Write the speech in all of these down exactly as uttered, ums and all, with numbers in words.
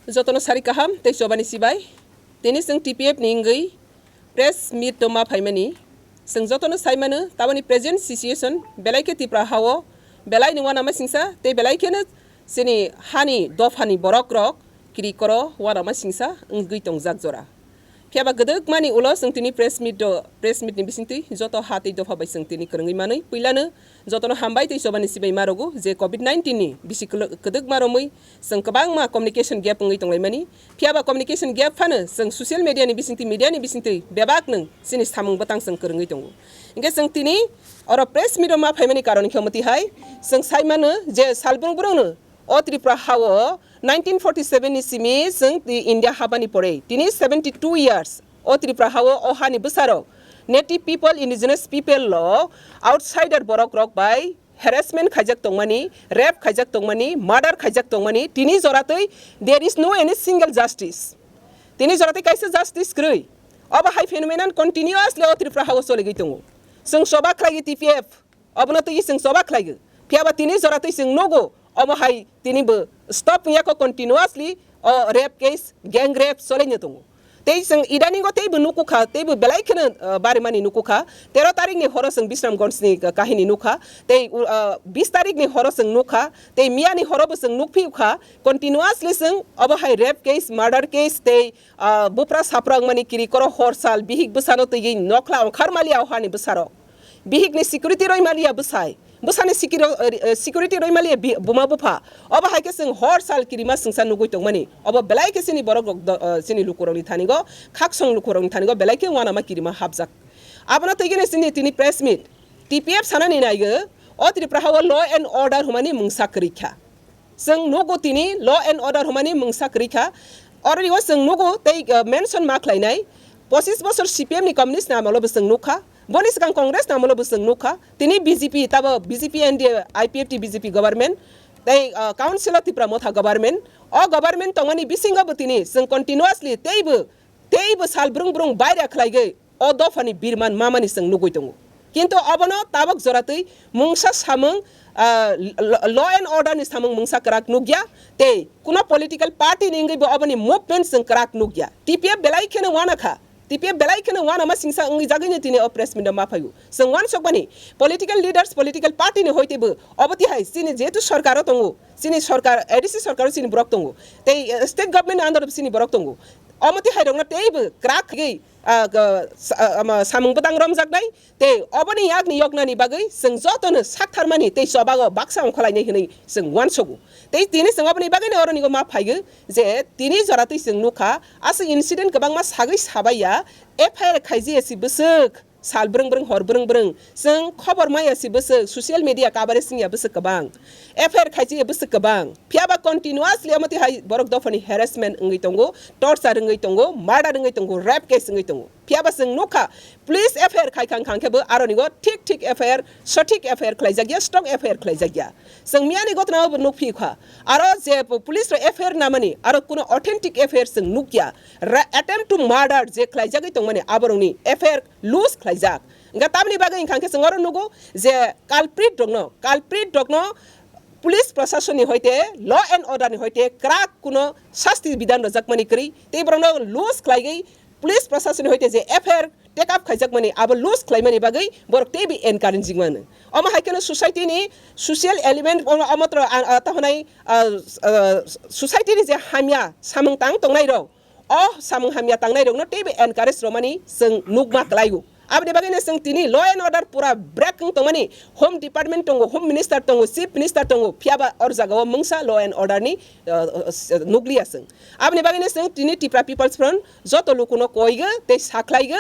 Jotono sari kaham tei chobani sibai. Tini chwng T P F ni wngwi press meet o ma phaimani. Chwng jotono sai mano, taboni present situation belai khe Tipra hao belai ni uanama singsa tei belai kheno chini hani dophani borok rok kiri koro uanama singsa wngwi tongjak jora. Phiya ba kwdwkmani ulo chwng tini press meet o, press meet ni bisingtwi joto ha tei dopha bai chwng tini kwrwngwi manwi. Puilano jotono hambai tei chobani sibai ma rwgo je covid nineteen ni bisi kwlw-, kwdwkma romwi chwng kwbangma communication gap wngwi tonglaimani. Phiya ba communication gap phano chwng social media ni bisingtwi, media ni bisingtwi bebak nwng chini samung bwtang chwng kwrwngwi tongo. Hinkhe chwng tini oro press meet o ma phaimani karon khe omo tihai chwng sai mano je sal brung brung no o Tripura hao nineteen forty seven ni simi chwng twi India habani pore tini seventy two years o Tripura hao o hani bwsarok native people, indigenous people lo outsider borok rok bai harassment khaijak tongmani, rape khaijak tongmani, murder khaijak tongmani, tini joratwi there is no any single justice. Tini joratwi kaisa justice kwrwi. Obo hai phenomenon continuously o Tripura hao soligwi tongo. Chwng choba khlai T P F, obono twi chwng choba khlaigo. Phiya ba tini joratwi chwng nugo, omo hai tini bo stop wngya kho continuously o rape case, gang rape solaino tongo. Tei chwng idaningo teibo nukukha, teibo belai kheno, ah, barimani nukukha. Tero tarikni horo chwng Bisramganjni kahini nukha. Tei, ah, bis tarikni horo chwng nukha. Tei miyani horobo chwng nukphiyukha. Continuously chwng obo hai rape case, murder case tei, ah, bupra sapra wngmani kiri koro hor sal bihik bwsano twiwi nokhla ongkhar maliya o hani bwsarok. Bihikni security roi maliya bwsai. Bwsani sikiro-, eh, eh, security roi maliya bi-, buma bupha. Obo hai khe chwng hor sal kirima swngsa nugui tongmani. Obo belai khe chini borok rok do-, eh, chini lukurokni thanigo, khaksong lukurokni thanigo belai khe uanama kirima hapjak. Abono twi gene chini tini press meet. T P F sanani naigo, o Tripura hao law and order humani mungsa kwrwi kha. Chwng nugo tini law and order humani mungsa kwrwi kha. Oroni o chwng nugo tei, uh, mention ma khlainai. Pochis bosor C P M ni communist ni amolo bo chwng nukha. Boni swkang Congress ni amolo bo chwng nukha. Tini B J P, tabo B J P N D A, I P F T B J P government, tei, uh, Council of Tipra Motha government. O government tongmani bisingo bo tini chwng continuously teibo, teibo sal brung brung baira khlaigwi o dophani birman mamani chwng nugui tongo. Kintu obono tabok joratwi mungsa samung, ah, lo-, law and order ni samung mungsa kwrak nukya, tei kuno political party ni wngwi bo oboni movement chwng kwrak nukya. T P F belai kheno uanakha, T P F belai kheno uanama singsa wngwi jagwino tini o press meet o ma phaio. Chwng uansukmani political leaders, political party ni hoite bo obo tihai chini jehetu sorkar o tongo, chini sorkar, A D C sorkar o chini borok tongo, tei, eh, state government ni under o chini borok tongo. Omo tihai rokno teibo kwrak khagwi ah, ga-, sa-, ah, ama, samung bwtang romjaknai, tei oboni yakni yoknani bagwi chwng jotono saktharmani tei chobago baksa ongkholainai hwnwi chwng uansugo. Tei tini chwng oboni bagwino oronigo ma phaigo je tini joratwi chwng nukha, aswk incident kwbangma sagwi sabaiya, F I R khaijiya si bwswk, sal brwng brwng, hor brwng brwng, chwng khobor maya si bwswk, social media coverage wngya bwswk kwbang, F I R khaijiya bwswk kwbang, phiya ba continuously omo tihai borok dophani harassment wngwi tongo, torture wngwi tongo, murder wngwi tongo, rape case wngwi tongo. Phiya ba chwng nukha, police F I R khai khang khang khe bo aroni go thik thik F I R, sothik F I R khlaijakya, strong F I R khlaijakya. Chwng miyani gotna bo nukphi kha. Aro je po-, police rok F I R namani, aro kuno authentic F I R chwng nukya. Ra-, attempt to murder je khlaijagwi tongmani, aborokni F I R loose khlaijak. Hwnkha tamni bagwi hwnkha khe chwng oro nugo je culprit rokno, culprit rokno police prasasonni hoite, law and order ni hoite kwrak kuno sasti bidhan rwjakmani kwrwi, tei borokno loose khlaigwi police prasasonni hoite je F I R take up khaijakmani, abo loose khlaimani bagwi borok teibo encouraging mano. Omo hai kheno society ni social element, omo, omo tro, a, a, ta hwnai, a, a, society ni je hamya samung tang tongnai rok, o samung hamya tangnai rokno teibo encourage rwmani chwng nukma kwlaio. Aboni bagwino chwng tini law and order pura break wng tongmani, Home Department tongo, Home Minister tongo, Chief Minister tongo, phiya ba or jagao mungsa law and order ni, uh, uh, nukliya chwng. Aboni bagwino chwng tini Tipra People's Front joto lukuno koigo tei sakhlaigo,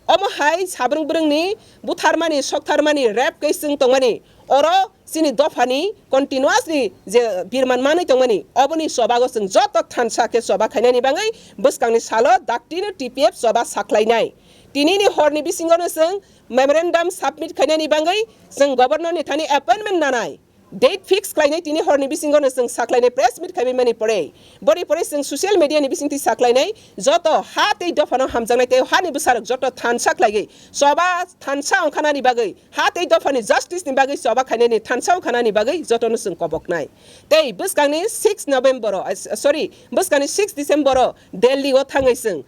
omo hai sabrung brungni butharmani, soktharmani, rape case chwng tongmani, oro chini dophani continuously je birman manwi tongmani, oboni chobago chwng joto thansa khe choba khainani bagwi bwskangni salo daktino T P F choba sakhlainai. Tinini horni bisingono chwng memorandum submit khainani bagwi chwng governor ni thani appointment nanai. date fix khlainai, tini horni bisingo no chwng saklainai press meet khaibai mani pore. Boni pore chwng social media ni bisingtwi saklainai, joto ha tei dophano hamjaknai tei hani bwsarok joto thansa khlaigwi choba thansa ongkhanani bagwi, ha tei dophani justice ni bagwi choba khainani thansa ongkhanani bagwi jotono chwng koboknai. Tei bwskangni six November o, ah, sorry, bwskangni six December o Delhi o thangwi chwng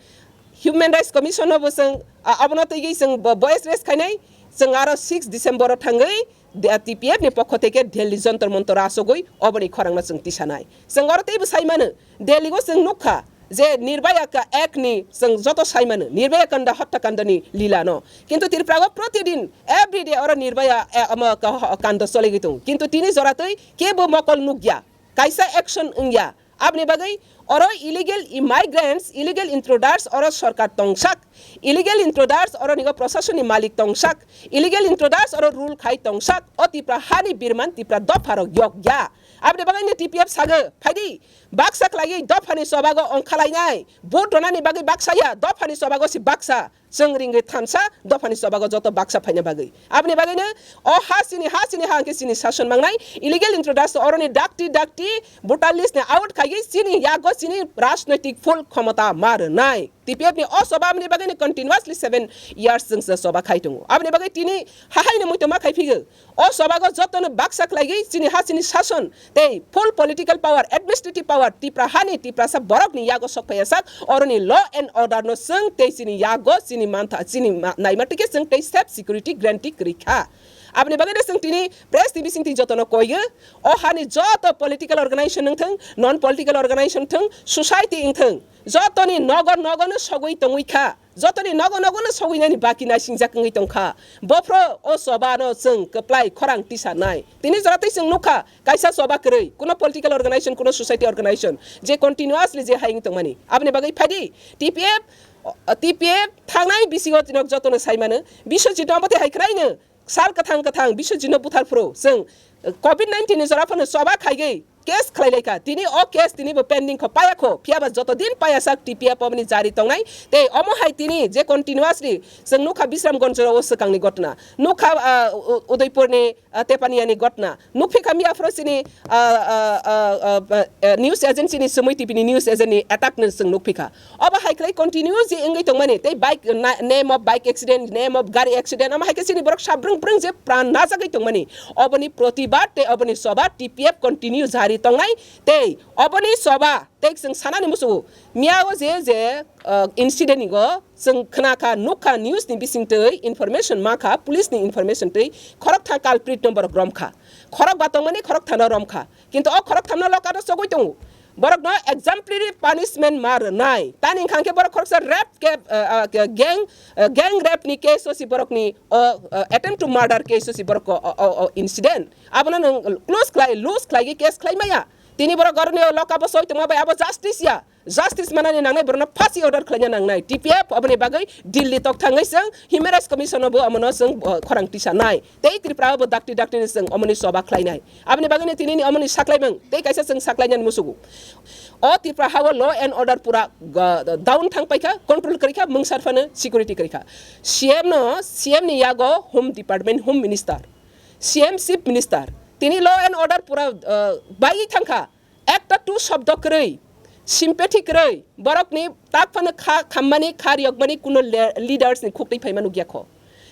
Human Rights Commission no bo chwng, ah, abono twiwi chwng bo-, voice raise khainai, chwng aro six December o thangwi de-, T P F ni pokho theke Delhi Jantar Mantar o achugwi oboni khorangno chwng tisanai. Chwng oro teibo sai mano, Delhi o chwng nukha je Nirbhaya ka ek ni chwng joto sai mano, Nirbhaya Kanda, Hotya Kanda ni lila no. Kintu Tripura o protidin, every day oro Nirbhaya, eh, omo ka-, ho-, kanda choligwi tongo. Kintu tini jora twi kebo mokol nukya, kaisa action wngya. Aboni bagwi oro illegal immigrants, illegal intruders oro sorkar tongsak, illegal intruders oro nigo prosasoni malik tongsak, illegal intruders oro rule khai tongsak, o Tipra hani birman Tipra dopharok yokya. Aboni bagwi no T P F sago, phaidi, baksa khlaiwi dophani chobago ongkhalainai, vote ronani bagwi baksa ya, dophani chobago si baksa. Chwng ringwi thansa dophani chobago joto baksa phaina bagwi. Aboni bagwino o ha chini ha, chini ha hwnkhe chini sason mangnai. Illegal intruders oroni dakti dakti voter list ni out khaiwi chini yago chini rajnoitik full khomota ma rwnai. T P F ni o choba aboni bagwino continuously seven years chwng se choba khai tongo. Aboni bagwi tini hahaino muitu ma khai phigo. O chobago jotono baksa khlaigwi chini ha chini sason tei full political power, administrative power Tipra hani Tiprasa borokni yago sok phaiya sak, oroni law and order no chwng tei chini yago chini mantha, chini ma-, naima tike chwng tei safe security guarantee kwrwi kha. Aboni bagwi no chwng tini press ni bisingtwi jotono koiyo, o hani joto political organization wngthwng, non political organization wngthwng, society wngthwng, jotoni nogo nogo no sogwi tongwi kha. Jotoni nogo nogo no sogwinani baki naisingjak wngwi tongkha. Bophro o choba no chwng kwplai khorang tisanai. Tini jora tei chwng nukha kaisa choba kwrwi, kuno political organization, kuno society organization je continuously je hai wng tongmani. Aboni bagwi phaidi T P F, T P F thangnai bisingo tinok jotono sai mano. Biswajit no omote hai khwnaino sal kwthang kwthang Biswajit no buthar phuru chwng, eh, covid nineteen ni jora phano choba khaigwi case khlai lai kha. Tini o case tini bo pending kho, paya kho. Phiya ba joto din paya sak T P F oboni jari tongnai. Tei omo hai tini je continuously chwng nukha Bisramganj o swkang ni gotna. Nukha, ah, U-, Udaipur ni, ah, Tepania ni gotna. Nukphi kha miya phuru chini, ah, ah, ah, ah, ah, eh, news agency ni Sumui T V ni news agent ni attack no chwng nukphi kha. Obo hai khlai continue je wngwi tongmani, tei bike na-, name of bike accident, name of gari accident, omo hai khe chini borok sabrung brung je pran najagwi tongmani. Oboni protibad tei oboni choba T P F continue jari tongnai, tei oboni choba tei chwng sanani muchungo. Miya o je, je, uh, incident ni go chwng khna kha, nuk kha, news ni bising twi information ma kha, police ni information twi khorok thang culprit no borok rom kha. Khorok ba tongmani khorok thang no rom kha. Kintu o khorok thamno loka no sogwi tongo. Borokno exemplary punishment ma rwnai. Tani wngkha khe borok khoroksa rape ke, ah, ah, ke gang, ah, gang rape ni case o si borokni o, ah, attempt to murder case o si borok o, o, o, o incident. Abono nwng close khlai, loose khlai case khlai maya. Tini borok oroni o loka bo soi tongma bai abo justice ya. Justice manani nangnai borokno phasi order khlaina nangnai. T P F oboni bagwi Delhi tok thangwi chwng Human Rights Commission o bo omono chwng, o, khorang tisa nai. Tei Tripura o bo dakti dakti ni chwng omoni choba khlainai. Aboni bagwino tini ni omoni saklaimung tei kaisa chwng saklainani musugo. O Tripura ha o law and order pura ga-, down thang paikha, control kwrwi kha, mungsar phano security kwrwi kha. C M no, C M ni yago Home Department, Home Minister, C M Chief Minister, tini law and order pura, uh, baiwi thangkha. Ekta tu shobdo kwrwi, sympathy kwrwi, borokni tak phano kha khammani, kha riyokmani kuno le-, leaders ni khuk twi phaima nukya kho.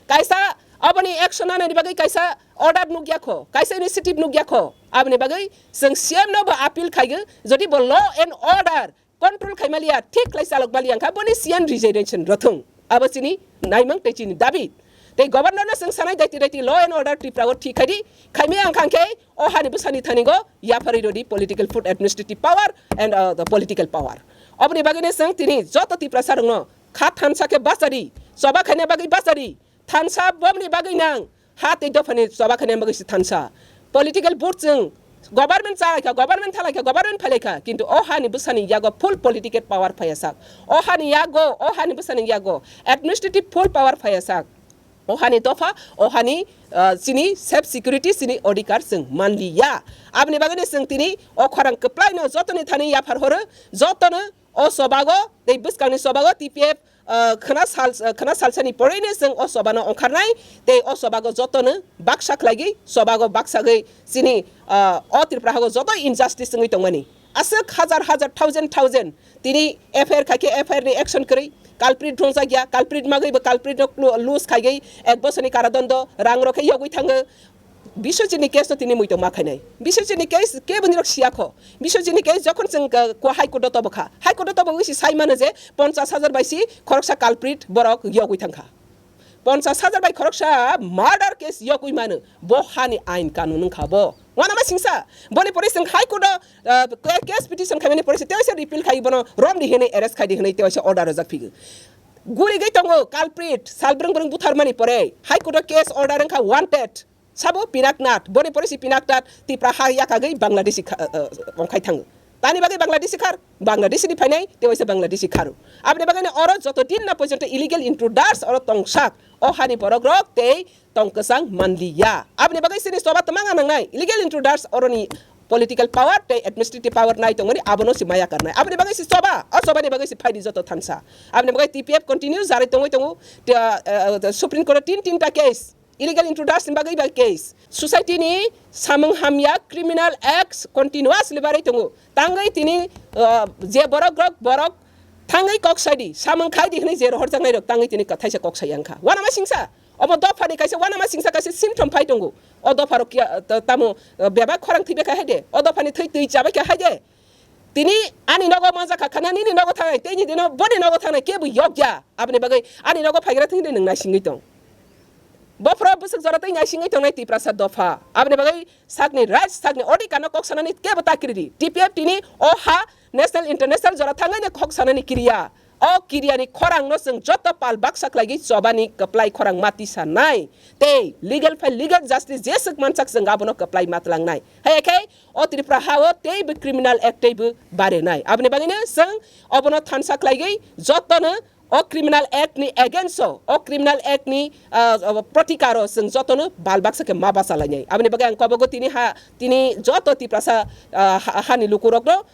Kaisa aboni action nanani bagwi kaisa order nukya kho, kaisa initiative nukya kho. Aboni bagwi chwng C M no bo appeal khaigo, jodi bo law and order control khaimaliya, thik khlai chalokmaliya wngkha, boni C M resignation rwthwng. Abo chini naimung tei chini dabi. Tei governor no chwng sanai, daiti daiti law and order Tripura o thik khaidi, khaimaya wngkha khe o hani bwsani thani go yapharwi rodi political food administrative power and, uh, the political power. Oboni bagwi no chwng tini joto Tiprasa rokno kha thansa khe bachari, choba khaina bagwi bachari, thansa bomni bagwi nang, ha tei dophani choba khaina bagwi se thansa. Political vote chwng government chalaikha, government thalaikha, government phailaikha, kintu o hani bwsani yago full political power phaiya sak. O hani yago, o hani bwsani yago administrative full power phaiya sak. O hani dopha, o hani, ah, chini self security, chini odhikar chwng manliya. Aboni bagwino chwng tini o khorang kwplaino jotoni thani yaphar horo, jotono o chobago tei bwskangni chobago T P F Ah, khwna sal, ah, khwna salsani poroi no chwng o choba no ongkharnai, tei o choba go joto no baksa khlaigwi, choba go baksa gwi chini, ah, o Tripura hago joto injustice wngwi tongmani. Aswk hajar hajar, thousand thousand, tini F I R khai khe F I R ni action kwrwi, culprit rwngjakya, culprit magwi bo culprit no clo-, loose khaigwi ek bosorni karadondo, rang rok khe yogwi thango. Biswajit ni case no tini muitok ma khainai. Biswajit ni case kebo nirok siya kho. Biswajit ni case jokhon chwng, uh, ko High Court o tobo kha. High Court o tobo wngwi si sai mano je ponchash hajar bai si khoroksa culprit borok yogwi thang kha. Ponchash hajar bai khoroksa murder case yogwi mano. Bo hani ain kanun wng kha bo. Wanama singsa. Boni pore chwng High Court o, uh, ca-, case petition khaimani pore se tewaisa repeal khai bono romdi hwnwi arrest khai di hwnwi tewaisa order rwjak phigo. Gurigwi tongo culprit, sal brwng brwng butharmani pore High Court o case order wng kha wanted. Sabo Pinaknath, boni pore si Pinaknath Tipra ha yakagwi Bangladeshi kha-, uh, uh, ongkhai thango. Tani bagwi Bangladeshi khar, Bangladeshi ni phainai, tewaisa Bangladeshi kharo. Aboni bagwi no oro joto din na porjonto illegal intruders oro tongsak, o hani borok rok tei tong kwchang manliya. Aboni bagwi chini choba twmang nangnai, illegal intruders oroni political power tei administrative power nai tongmani abono si maya karnai. Aboni bagwi si choba, o chobani bagwi si phaidi joto thansa. Aboni bagwi T P F continue jarai tongwi tongo, te, uh, uh, Supreme Court o tin tinta case. Illegal intruders ni bagwi bai case. Society ni samung hamya criminal acts continuously barai tongo. Tangwi tini, uh, je borok rok borok thangwi kok saidi, samung khaidi hwnwi je rohorjaknai rok tangwi tini kwthaisa kok sai wngkha. Wanama singsa, omo dopha ni kaisa wanama singsa kaisa symptom phai tongo. O dopha rok kiya, ta-, tamo, uh, bebak khorang thwi bekha haide. O dopha ni thwi twi chabai kha haide. Tini ani nogo manjakha khana nini nogo thangnai, tei ni dino boni nogo thangnai kebo yokya. Aboni bagwi ani nogo phaigra thwngwi nwng naisingwi tong. Bophro bwswk jora tei naisingwi tongnai Tiprasa dopha. Aboni bagwi sakni right, sakni odhikar no kok sanani kebo ta kiridi. T P F tini o ha national international jora thangwi no kok sanani kiriya. O kiriyani khorang no chwng joto pal baksa khlaigwi chobani kwplai khorang mati sanai. Tei legal phai legal justice jeswk mansak chwng abono kwplai matlangnai. Hai khe o Tripura ha o tei bo criminal act tei bo barenai. Aboni bagwi no chwng obono thansa khlaigwi joto no o criminal act ni against o, o criminal act ni, ah, ah, protikar o chwng joto no bal baksa khe ma bachalainai. Aboni bagwi ang kobogo tini ha, tini joto Tiprasa, ah, ha, hani lukurok no,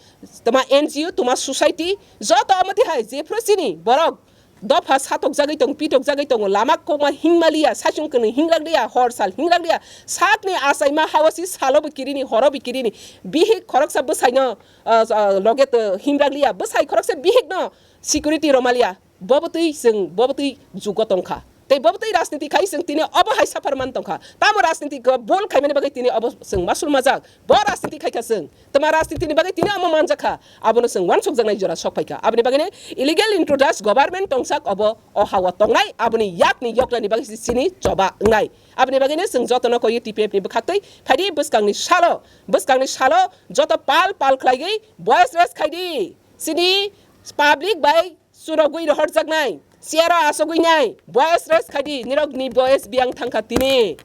toma N G O, toma society, joto amati hai jephru chini borok dopha satokjagwi tong, pitokjagwi tongo, lama kokma hingmaliya, saichung kwnwi hingrakliya, hor sal hingrakliya, sakni achaima hao si salo bo kirini, horo bo kirini, bihik khoroksa bwsaino, ah, ah, loge to himrakliya, bwsai khoroksa bihikno security romaliya, bo bwtwi chwng, bo bwtwi jugo tongkha. Tei bo bwtwi rajniti khai chwng tini obo hai suffer man tongkha. Tamo rajniti ko bol khaimani bagwi tini obo chwng masul majak. Bo rajniti khaikha chwng. Tama rajnitini bagwi tini omo manjakha. Abono chwng wansukjaknai jora sok phaikha. Aboni bagwino illegal intruders government tongsak obo o hao tongnai. Aboni yakni yoknani bagwi si chini choba wngnai. Aboni bagwino chwng jotono koiwi T P F ni bwkhaktwi phaidi bwskangni salo. Bwskangni salo joto pal pal khlaiwi voice raise khaidi. Chini public bai churogwi rohorjaknai, chair o achugwinai, voice raise khaidi, nirokni voice biyang thangkha tini.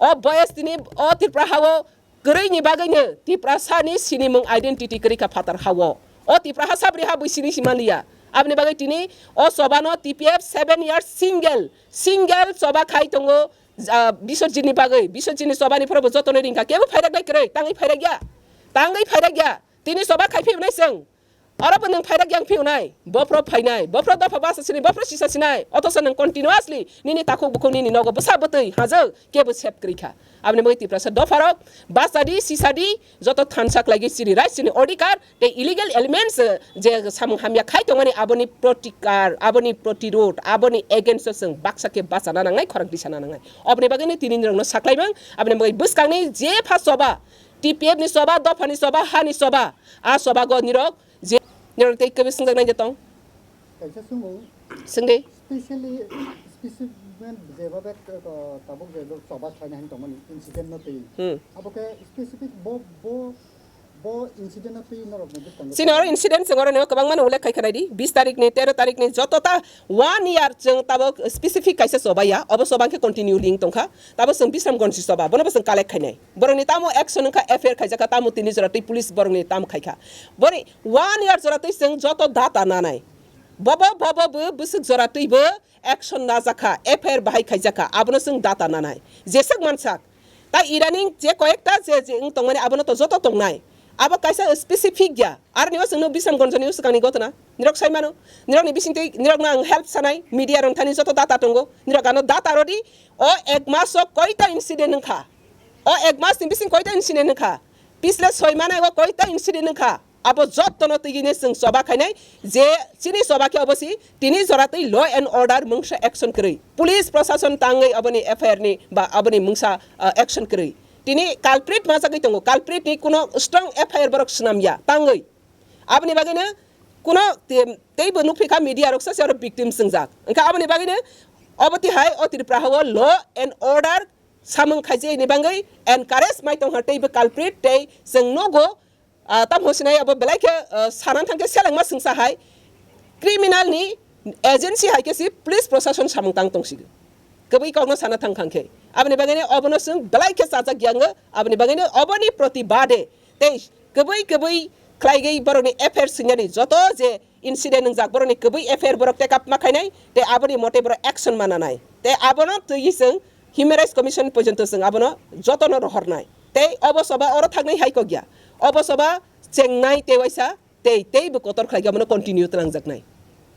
O voice tini o Tripura hao kwrwini bagwino Tiprasani sinimung identity kwrwi kha phatar hao. O Tipraha sabri ha bui sini si manliya. Aboni bagwi tini o chobano T P F seven years single, single choba khai tongo, ah, Biswajitni bagwi. Biswajitni chobani phorobo jotono ringkha. Kebo phairaknai kwrwi, tangwi phairakya. Tangwi phairakya. Tini choba khai phibnai chwng. Oro bo nwng phairak yang phiunai, bophro phainai, bophro dopha basa sinai, bophro sisa sinai, othosa nwng continuously nini takhuk bukhuk nini nogo bwsa bwtwi hajwk kebo sep kwrwi kha. Aboni bagwi Tiprasa dopharok bachadi, sisadi, joto thansa khlaigwi chini right, chini odhikar tei illegal elements, eh, je samung hamya khai tongmani aboni protikar, aboni protirod, aboni against o chwng baksa khe bachana nangnai, khorang tisana nangnai. Oboni bagwino tini nirokno saklaimang, aboni bagwi bwskangni jepha choba, T P F ni choba, dophani choba, hani choba, a chobago nirok Je, nirok tei kwbwi swngjak nai de tong? Kaisa swngmung. Swng de. Specially, specimen jeba bek, uh, tabuk je choba khlaina hin tongmani incident no twi. Hmm. Abo khe specific bo, bo, bo incident no twi norok ni bwskango. Sini oro incident swng oro neo kwbangma no ullekh khai khanai di. Bis tarik ni, tero tarik ni joto ta one year chwng tabuk specific kaisa choba ya. Obo choba khe continue ling tongkha. Tabuk chwng Bisramganj ni choba. Bono bo chwng collect khainai. Borokni tamo action wngkha, F I R khaijakha, tamo tini jora twi police borokni tamo khaikha. Boni one year jora twi chwng joto data nanai. Bobo, bobo bo bwswk jora twi bo action najakha, F I R bahai khaijakha, abono chwng data nanai. Jeswk mansak. Ta idaning je koyekta je, je wng tongmani abono to joto tongnai. Abo kaisa specific ya. Aroni o chwngno Bisramganj ni o swkangni gotona. Nirok sai mano, nirokni bisingtwi nirokno ang help sanai, media rok thani joto data tongo, nirok ano data rodi, o ek mas o koita incident wngkha, o ek mas ni bising koita incident wngkha, pisle soi manai o koita incident wngkha, abo jotono twiwi ne chwng choba khainai, je chini choba khe obo si tini jora twi law and order mungsa action kwrwi, police prosason tangwi aboni F I R ni ba aboni mungsa, ah, action kwrwi. Tini culprit majagwi tongo, culprit ni kuno strong F I R borok swnam ya tangwi. Aboni bagwino kuno te-, teibo nukphi kha media rok se oro victim swngjak. Wngkha aboni bagwino obo tihai o Tripura hao law and order samung khaijak ni bagwi encourage mai tongkha teibo culprit tei chwng nogo, ah, tamo sinai abo belai khe, ah, sana thangkhe selengma swngsa hai criminal ni agency hai khe si police prosason samung tang tongsigo. Kwbwi kokno sana thang khang khe. Aboni bagwino obono chwng belai khe chajak yango. Aboni bagwino oboni protibade tei kwbwi kwbwi khlaigwi borokni F I R swinani joto je incident wngjak borokni kwbwi F I R borok take up ma khainai tei aboni mote borok action mananai. Tei abono twiwi chwng Human Rights Commission porjonto chwng abono jotono rohornai. Tei obo soba oro thaknai hai kok ya. Obo soba chengnai tei waisa tei teibo kotor khlaigwi abono continue twlangjaknai.